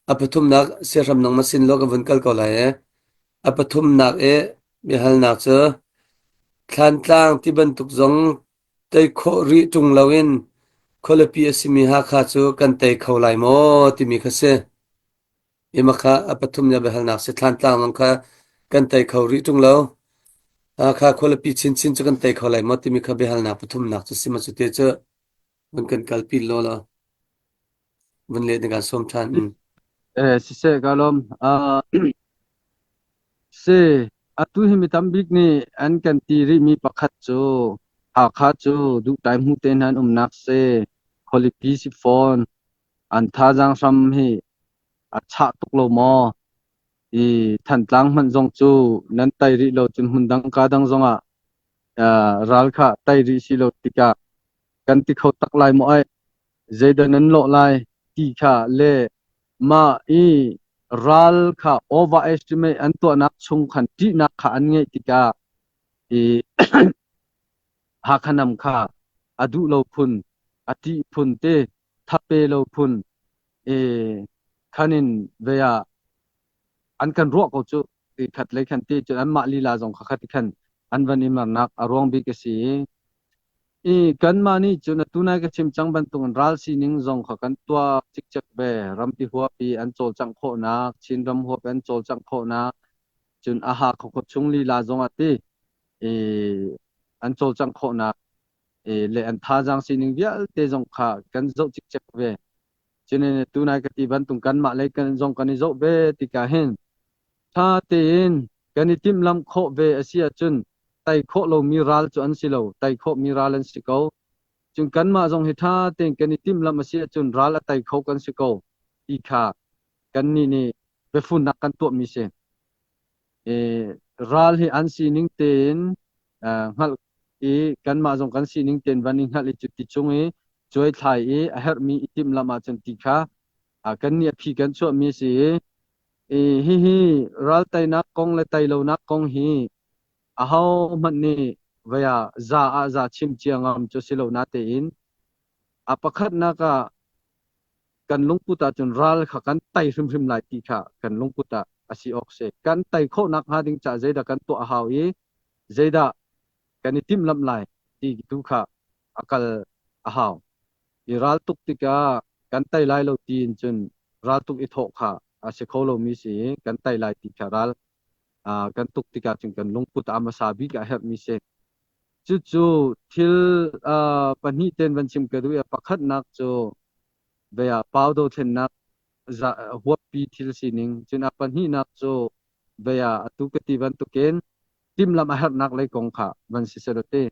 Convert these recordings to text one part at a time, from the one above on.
A pathumnak siahram nangmah sin law ka vun kal ko lai ee. A pathumnak i biahalnak cu Thlantlang ti bantuk zong tei khawh rih ṭung loin khualipi a simi Hakha cu kan tei kho lai maw timi kha si. Ima kha a pathumnak biahalnak si Thlantlang zong kha kan tei kho rih ṭung lo. Hakha khualipi chinchin cu kan tei kho lai maw timi kha biahalnak pathumnak cu si ma cu te cu vun kan kalpi law law vun leh na kan sawm ṭhan. Mm. Eh, siseh ka lawm. Uh, si, atu hi mi tambik nih an kan ti rihmi pakhat cu Hakha cu duhtai hmu te hna an umnak si, khualipi si fawn, an thazaang hram hi a chah tuk lo maw? I Thantlang hmanh zong cu nan tai rih lo cun hmun dang ka dang zongah uh, ral kha tai rih si lo tikah kan ti kho tak lai maw ai? Zeidah nan lawh lai ti kha le mah i ral kha overestimate an tuahnak chung khan ṭihnak kha an ngeih tikah i Hakha nam kha a duh lo phun, a ṭih phun te, thape lo phun i khan in ve ah an kan ruah ko cu ti khat lei khan ti cun anmah lila zong kha khat khan an van i mernak a ruang bik a si i i kanmah nih cun atu nai ka chim cang bantukin ral sining zong kha kan tuak cikcek ve. Rampi huap i an cawlcangh khawhnak, Chinram huap an cawlcangh khawhnak, cun a Hakha khuachung lila zong ah ti i an cawlcangh khawhnak i le an thazaang sining vialte zong kha kan zoh cikcek ve. Cun tunai ka ti bantuk kanmah lei kan zong kan i zoh ve tikah hin ṭha tein kan i timhlamh khawh ve a si ahcun tei khawh lomi ral cu an si lo, tei khawhmi ral an si ko. Cun kanmah zong hi ṭha tein kan i timhlamh a si ahcun ral a tei kho kan si ko ti kha kannih nih biafunnak kan tuahmi si. I ral hi an sining tein hngalh i kanmah zong kan sining tein van i hngalh i cuti chung i cuaithlai i a herhmi i timhlamh ahcun ti kha kannih a phi kan chuahmi a si i i hihi ral teinak kong le tei lonak kong hi ahohmanh nih vei ah za ah za chim cia ngam cu si lo natein a pakhatnak ah kan lungput ahcun ral kha kan tei hrimhrim lai ti kha kan lungput ah a si awk si. Kan tei khawhnak hnga ding caah zeidah kan tuah a hau i zeidah kan i timhlamh lai ti tu kha a kal a hau. I ral tuk tikah kan tei lai lo tiin cun raltuk i thawh kha a si kho lomi si i kan tei lai ti kha ral kan tuk tikah cun kan lungput a hmasa bik a herhmi si. Cucu thil pahnih ten van chim ka duh i pakhatnak cu ve ah pau dothlennak huappi thil sining cun a pahnihnak cu ve ah atu ka ti bantukin timhlamh a herhnak lei kong kha van si selaw ti.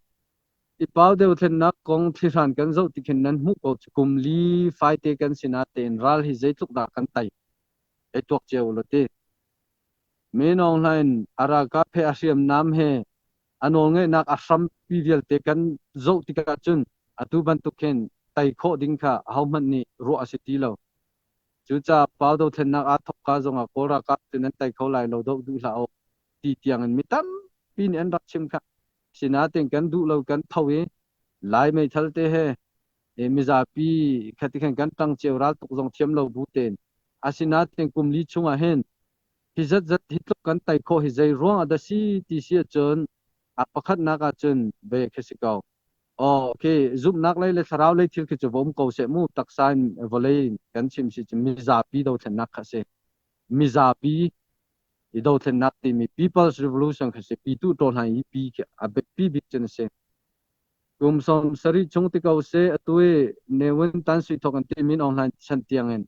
I pau dothlennak kong thlihran kan zoh ti khin nan hmuh ko cu kum li faite kan si natein ral hi zeitluk dah kan tei ei tuak cio ulaw ti. Min Aung Hlaing a ralkap he a hriamnam he a nawlngeihnak a hrampi vialte kan zoh tikah cun atu bantuk hin tei khawh ding kha ahohmanh nih ruah a si ti lo. Cucaah pau dothlennak aa thawkka zongah Kawl ralkap cu nan tei kho lai lo, doh duh hlah u ti tiangin mi tampi nih an rak chim kha. Sinain kan duh lo kan tho i Lai meithal te he mizapi khati khan kan ṭang cio ral tuk zong thiam lo bu tein asinain kum li chungah hin hi zatzat hi tluk kan tei khawh hi zei ruang ah dah si ti si ahcun a pakhatnak ahcun ve khi si ko. Aw khi zumhnak lei le thlarau lei thil khi cu va um ko seh mu taksa in vawlei in kan chim si cu mizapi dothlennak kha si. Mizapi i dothlennak timi People's Revolution kha si pitu ṭaw hlan i pi khi a biapi bik cun a si. Kum 70 chung ti ko seh atu i Ne Win Tan Sui thawk in ti Min Aung Hlaing chan tiang in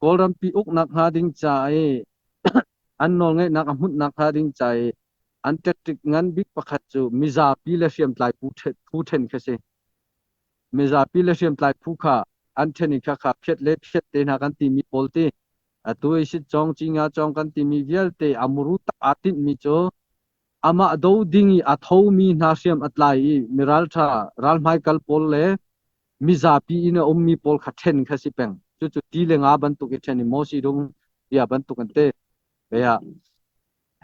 Kawlrampi uknak hnga ding ca i an nawlngeihnak a hmunhnak hnga ding ca i an tactic ngan bik pakhat cu mizapi le hriamtlai phu ṭhen khi a si. Mizapi le hriamtlai phu kha an ṭhen i khakha phiat le phiat te hna kan timi pawl ti atu i sitcawng cinga cawng kan timi vialte a muru tak aa tinhmi cu amah do ding i a thomi hna hriam a tlai i miralṭha ralhmaikal pawl le mizapi in a ummi pawl kha ṭhen kha si peng. Cucu ti le nga bantuk i ṭhen i Moses dung bia bantuk an ti. Bia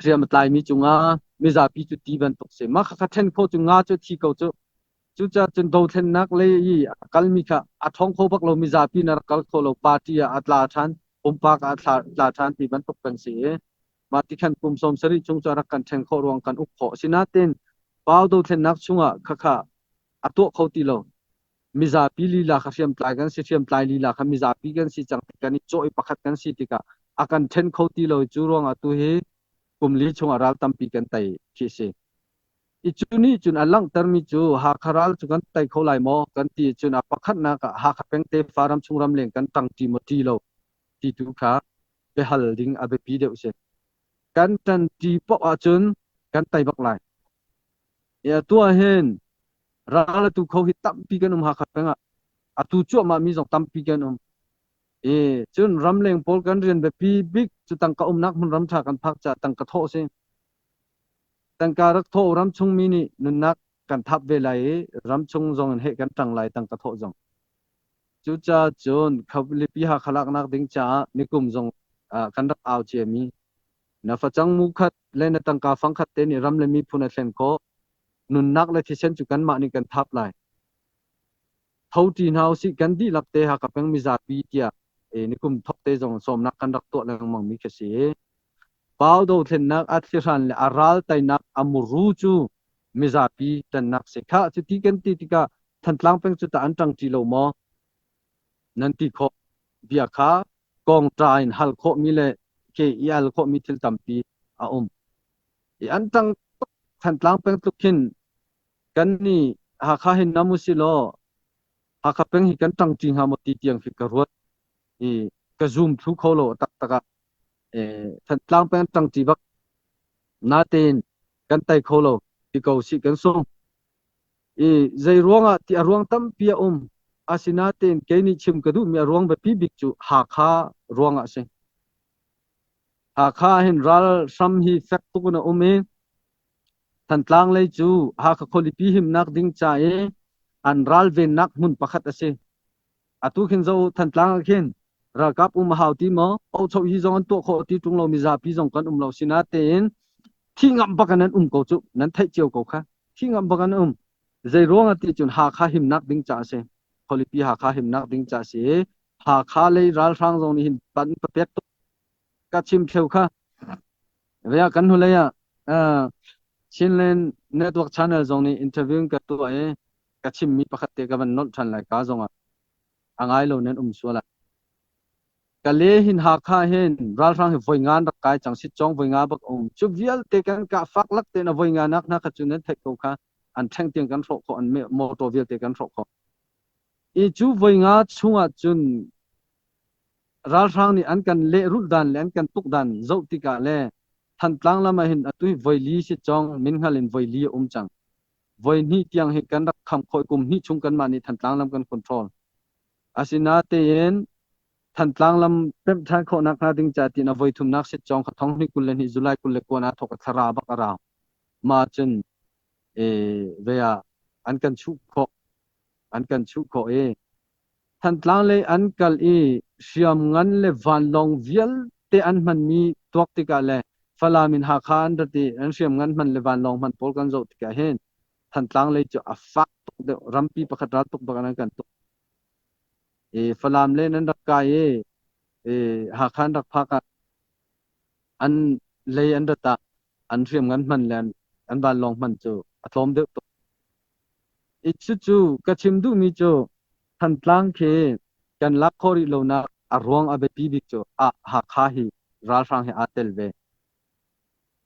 hriam a tlaimi cu nga, mizapi cu ti bantuk si. Mah kha ṭhen khawh cu nga cu thi ko cu. Cucaah cun dothlennak lei i a kalmi kha a ṭhawng kho bak lo mizapi na rak kal kho lo party ah a tla ṭhan. Pumpak ah tla ṭhan ti bantuk kan si i mah ti khan kum 70 chung cu a rak kan ṭhen khawh ruang kan uk khawh. Asinain Pau dothlennak chungah khakha a tuah kho ti lo. Mizapi lila kha hriamtlai kan si, hriamtlai lila kha mizapi kan si cang tik kan i cawh i pakhat kan si tikah a kan ṭhen kho ti lo i cu ruangah tu hi kum li chungah ral tampi kan tei khi a si. I cu nih cun a langhtermi cu Hakha ral cu kan tei kho lai maw kan ti cun a pakhatnak ah Hakha pengte Faram chung ramleng kan ṭangṭi maw ṭi lo ti tu kha biahal ding a biapi deuh si. Kan ṭanṭi paoh ahcun kan tei bak lai. I atu ah hin ral atu kho hi tampi kan um Hakha peng ah. Atu cuahmah mi zong tampi kan um. I cun ramleng pawl kan rian biapi bik cu tangka umnak hmun ram ṭha kan phak caah tangka thawh a si. Tangka rak thawh ramchung mi nih nunnak kan thap ve lai i ramchung zong in heh kan ṭang lai tangka thawh zong. Cucaah cun khualipi Hakha laknak ding caah nikum zong kan rak au ciami na facang mu khat le na tangka fang khat te nih ram le miphun a thlen khawh. Nunnak le thisen cu kanmah nih kan thap lai. Tho ṭi hna usih kan dihlak te Hakha peng mizapi tiah nikum thok te zong sawmnak kan rak tuah lengmang mi khi si. Pau dothlennak a thlihran le a ral teinak a muru cu mizapi ṭannak si. Khah cuti kan ti tikah Thantlang peng cu tah an ṭangṭi lo maw? Nan ti khawh. Bia kha kawngṭa in hal khawhmi le ke i al khawhmi thil tampi a um. I an ṭang tuk Thantlang peng tluk khin kan nih Hakha hin nam usih law Hakha peng hi kan ṭangṭi hnga maw ti tiang khi ka ruat. I ka zoom thlu kho lo taktak ah. Thantlang peng ṭangṭi bak. Natein kan tei kho lo ti ko sih kan sung. I zei ruangah ti a ruang tampi a um. Asinain kei nih chim ka duhmi a ruang biapi bik cu Hakha ruangah a si. Hakha hin ral hram hi fek tuk in a um i Thantlang lei cu Hakha khualipi himnak ding ca i an ralvennak hmun pakhat a si. Atu khin zo Thantlang ah khin ralkap um a hau ti maw? Ocho hi zong an tuah khawh ti ṭung lo mizapi zong kan um lo sinatein thi ngam bak in an um ko cu nan theih cio ko kha. Thi ngam bak an um. Zei ruang ah ti cun Hakha himnak ding ca a si. Khualipi Hakha himnak ding ca a si i Hakha lei ralhrang zong nih hin pan papek tuk ka chim theu kha. Vea kan hnulei ah Chinland Network Channel zong nih interview ka tuah i ka chimmi pakhat te ka van nolh ṭhan lai ka zongah a ngai lo nan um sual ah. Ka le hin Hakha hin ralhrang hi voi ngan rak kai cang sitcawng voi nga bak um cu vialte kan kah fak lak te na voi nga nak hna kha cu nan theih ko kha an ṭheng tiang kan hrawh khawh an motor vialte kan hrawh khawh i cu voi nga chungah cun ralhrang nih an kan lehrulh dan le an kan tuk dan zoh tikah le Thantlang lam ah hin atu hi voi li sitcawng min hngal in voi li a um cang voi hnih tiang hi kan rak kham khawh i kum hnih chung kanmah nih Thantlang lam kan control. Asinatein Thantlang lam pemh ṭhan khawhnak hnga ding ca tiin a voi thumnak sitcawng kha thong hnih 22 July 29 aa thawk i thlara bak a rau. Mah cun ve ah an kan chuh khawh an kan chuh khawh i Thantlang lei an kal i hriamngan le vanlawng vialte an hmanmi tuak tikah le Falam in Hakha an rat i an hriamngan hman le vanlawng hman pawl kan zoh tikah hin Thantlang lei cu a fak tuk deuh rampi pakhat ral tuk bak in an kan tuk. I Falam le nan rak kai i, i Hakha an rak phak ah an lei an rat ah an hriamngan hman le an, an vanlawng hman cu a tlawm deuh tuk. I cucu ka chim duhmi cu Thantlang khi kan lak khawh rih lonak a ruang a biapi bik cu ah Hakha hi ralhrang hi aa tel ve.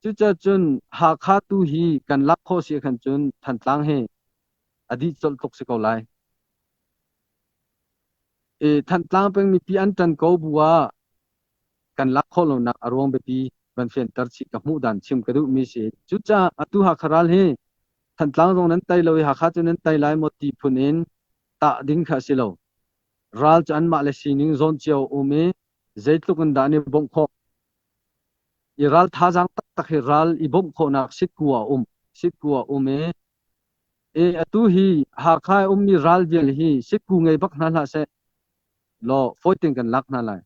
Cucaah Hakha tu hi kan lak khawh si khan cun Thantlang hi a dih colh tluk si ko lai. I Thantlang peng mipi an ṭan ko bu ah kan lak khawh lonak a ruang biapi van fianter chih ka hmuh dan chim ka duhmi si. Cucaah atu Hakha ral hi Thantlang zong nan tei lo i Hakha cu nan tei lai maw ti phun in tah ding kha a si lo. Ral cu anmah le sining zawn cio um i zeitluk in dah an i bawmh khawh. I ral thazaang taktak hi ral i bawmh khawhnak sitku a um. Sitku a um i i atu hi Hakha i ummi ral vial hi sitku ngei bak hna hlah seh law fawi tein kan lak hna lai.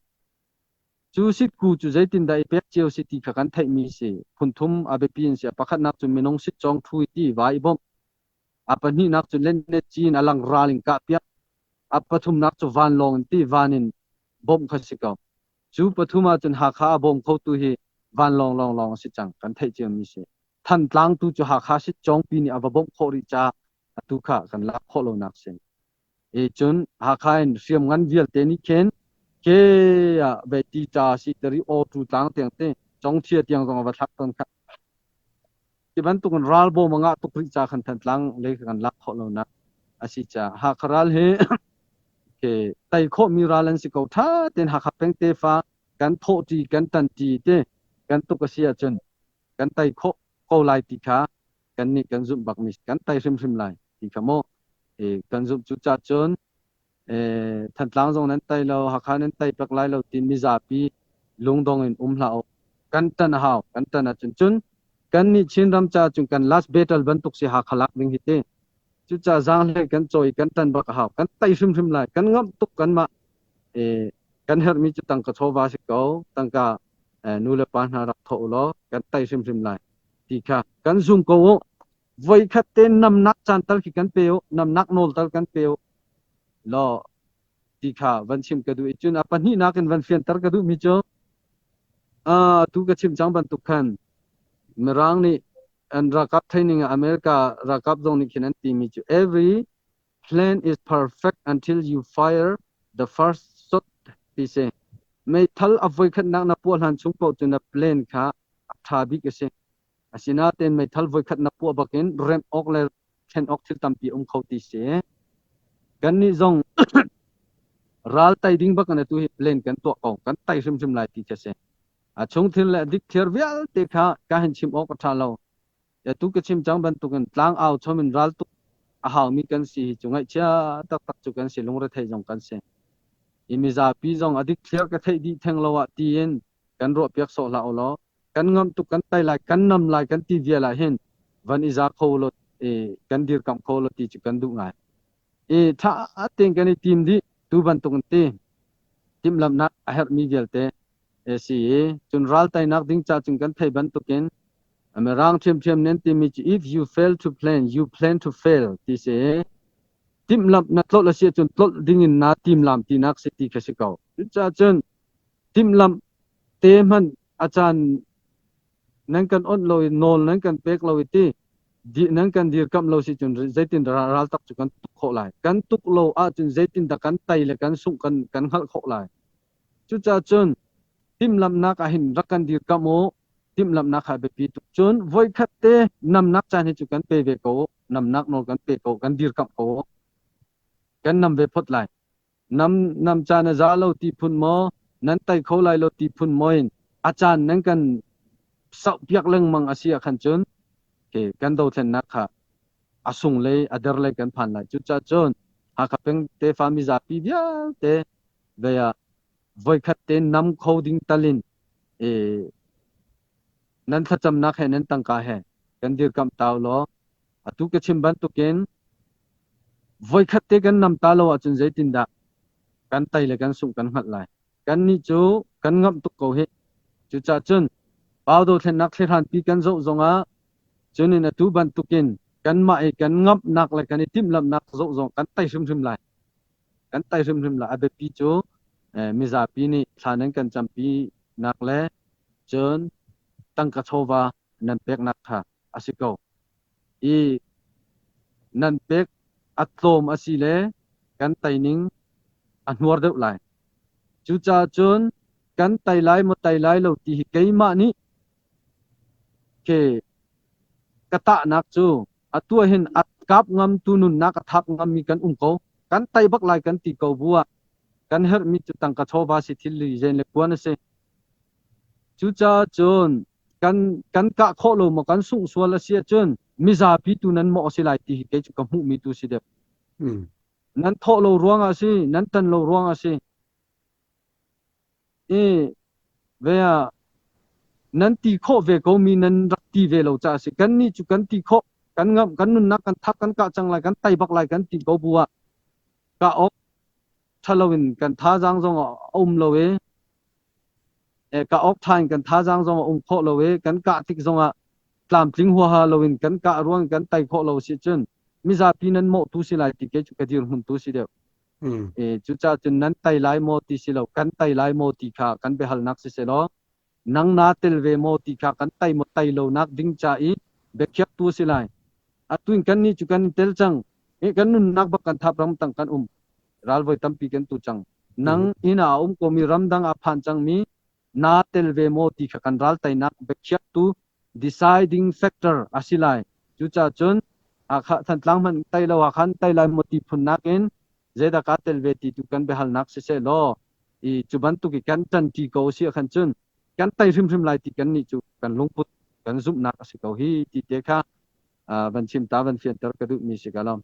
Cu sitku cu zeitindah i pek cio si ti kha kan theihmi si. Phunthum a biapi in si. A pakhatnak cu minung sitcawng ṭhu i ti va i bawmh. A pahnihnak cu lennet ci in a lang ral in kahpiak. A pathumnak cu vanlawng in ti van in bawmh kha si ko. Cu pathum ahcun Hakha a bawm khotu hi vanlawng lawnglawng a si cang. Kan theih ciami si. Thantlang tu cu Hakha Sitcawngpi nih a va bawmh khawh rih caah atu kha kan lak khawh lonak si. E cun Hakha in hriamngan vialte nih khin ke ah ve ti ta si tari aw tu tlang tiang te Congthia tiang zong a va thlak ton kha. Ti bantuk in ral bawm a ngah tuk rih ca khan Thantlang lei kan lak khawh lonak a si ca Hakha ral hi ke tai khawh mi ral an si ko tha ten Hakha peng tefa kan thawh ṭi kan ṭan ṭi te kan tuk a si ahcun kan tai khawh ko lai ti kha kan nih kan zumh bakmi kan tai hrimhrim lai ti kha maw kan zumh cu ca cun Thantlang zong nan tai lo Hakha nan tai pek lai lo ti mizapi lungdong in um hlah u kan tan a hau kan tan ahcun cun kan nih Chin ram ca cun kan last battle bantuk si Hakha lak ding hi ti cucaah zaanghlei kan cawi kan tan bak a hau kan tai hrimhrim lai kan ngamh tuk kanmah kan herhmi cu tangka chawva si ko tangka nu le pa hna rak thawh u law kan tai hrimhrim lai ti kha kan zum ko u voikhat te namnak caan tal khi kan pe u namnak nawl tal kan pe u law ti kha van chim ka duh i cun a pahnihnak in van fianter ka duhmi cu tu ka chim cang bantuk khan Mirang nih an ralkap training ah America ralkap zong nih khin an timi cu every plan is perfect until you fire the first shot ti si meithal a voikhatnak na puah hlan chung paoh cu na plan kha a ṭha bik a si Asinain meithal voikhat na puah bakin remh awk le thlen awk thil tampi um kho ti si. Kannih zong ral tai ding bak in atu hi plan kan tuah ko. Kan tai hrimhrim lai ti khi a si. A chung thil le dikthliar vialte kha ka hin chim awk a ṭha lo. Atu ka chim cang bantukin tlang au chom in ral tuk a haumi kan si hi cu ngaihchia taktak cu kan si lungrethei zong kan si. I mizapi zong a dikthliar ka theih dih theng lo ah tiin kan ruahpiak sawh hlah u law kan ngamh tuk kan tai lai kan nam lai kan ti vial ah hin van i za kho lo i kan dirkamh kho lo ti cu kan duh ngai i tha tein kan i tim dih tu bantuk in ti timhlamhnak a herhmi vialte si i cun ral teinak ding ca cun kan thei bantukin Mirang ṭhiamṭhiam nih an timi cu if you fail to plan you plan to fail ti si timhlamh na tlolh a si ahcun tlolh dingin naa timlam tinak si ti kha si ko cucaah cun timhlamh te hmanh a caan nan kan onh lo i nawl nan kan pek lo i ti nan kan dirkamh lo si cun zeitin dah ral tak cu kan tuk khawh lai kan tuk lo ahcun zeitin dah kan tai le kan sungh kan kan hngalh khawh lai cucaah cun timhlamhnak ah hin rak kan dirkamh u timhlamhnak kha biapi tuk cun voikhat te namnak caan hi cu kan pe ve ko namnak nawl kan pe ko kan dirkamh ko kan nam ve phot lai Nam nam caan a za lo ti phun maw, nan tai kho lai lo ti phun maw in a caan nan kan sauhpiak lengmang a si ah khan cun ke kan dothlennak kha a sung lei a der lei kan phan lai. Cucaah cun Hakha peng tefa mizapi vialte ve ah voikhat te nam kho ding talin e nan thlacamnak he nan tangka he kan dirkamh tau law atu ka chim bantukin Voikhat te kan nam ta lo ahcun zeitindah kan tai le kan sungh kan hngalh lai. Kannih cu kan ngamh tuk ko hih. Cucaah cun Pau dothlennak thlihranpi kan zoh zongah cunin atu bantukin kanmah i kan ngamhnak le kan i timhlamhnak zoh zong kan tai hrimhrim lai. Kan tai hrimhrim lai. A biapi cu mizapi nih thla nan kan campi nak le cun tangka chawva nan peknak kha a si ko. I nan pek a tlawm a si le kan tei ning a hnuar deuh lai. Cucaah cun kan tei lai maw tei lai lo ti hi keimah nih ke ka tahnak cu atu ah hin a kap ngamtu nunnak a thap ngammi kan um ko. Kan tei bak lai kan ti ko bu ah kan herhmi cu tangka chawva si thil li zen le kuan a si. Cucaah cun kan kan kah khawh lo maw kan sungh sual a si ahcun mizapi tu nan mawh a si lai ti hi kei cu ka hmuhmi tu si deuh. Nan thawh lo ruangah a si, nan tan lo ruangah a si. I ve ah nan ti khawh ve ko mi nan rak ti ve lo caah a si. Kan nih cu kan ti khawh, kan ngamh, kan nunnak kan thap, kan kah cang lai, kan tai bak lai kan ti ko bu ah kah awk ṭhalo in kan thazaang zong a um lo i Kah awk ṭha in kan thazaang zong a um khawh lo i kan kah tik zongah tlamtling huaha loin kan kah ruang kan tai khawh lo si cun mizapi nan mawh tu si lai ti kei cu ka dirhmun tu si deuh. E cucaah cun nan tai lai maw ti si lo kan tai lai maw ti kha kan biahalnak si selaw nang naa tel ve maw ti kha kan tai maw tai lo nak ding ca i biakhiaktu si lai. Atu in kan nih cu kan i tel cang. I kan nunnak bak kan thap ram tang kan um. Ral voi tampi kan tu cang. Nang inn ah a um komi ramdang ah phan cangmi naa tel ve maw ti kha kan ral teinak biakhiaktu deciding factor a si lai. Cucaah cun Thantlang hmanh tai lo ah khan tai lai maw ti phun nakin zeidah kaa tel ve ti tu kan biahalnak siseh law i cu bantuk i kan ṭanṭi ko si ahkhan cun kan tei hrimhrim lai ti kan nih cu kan lungput kan zumhnak a si ko hi ti te kha van chim ta van fianter ka duhmi si ka lawm.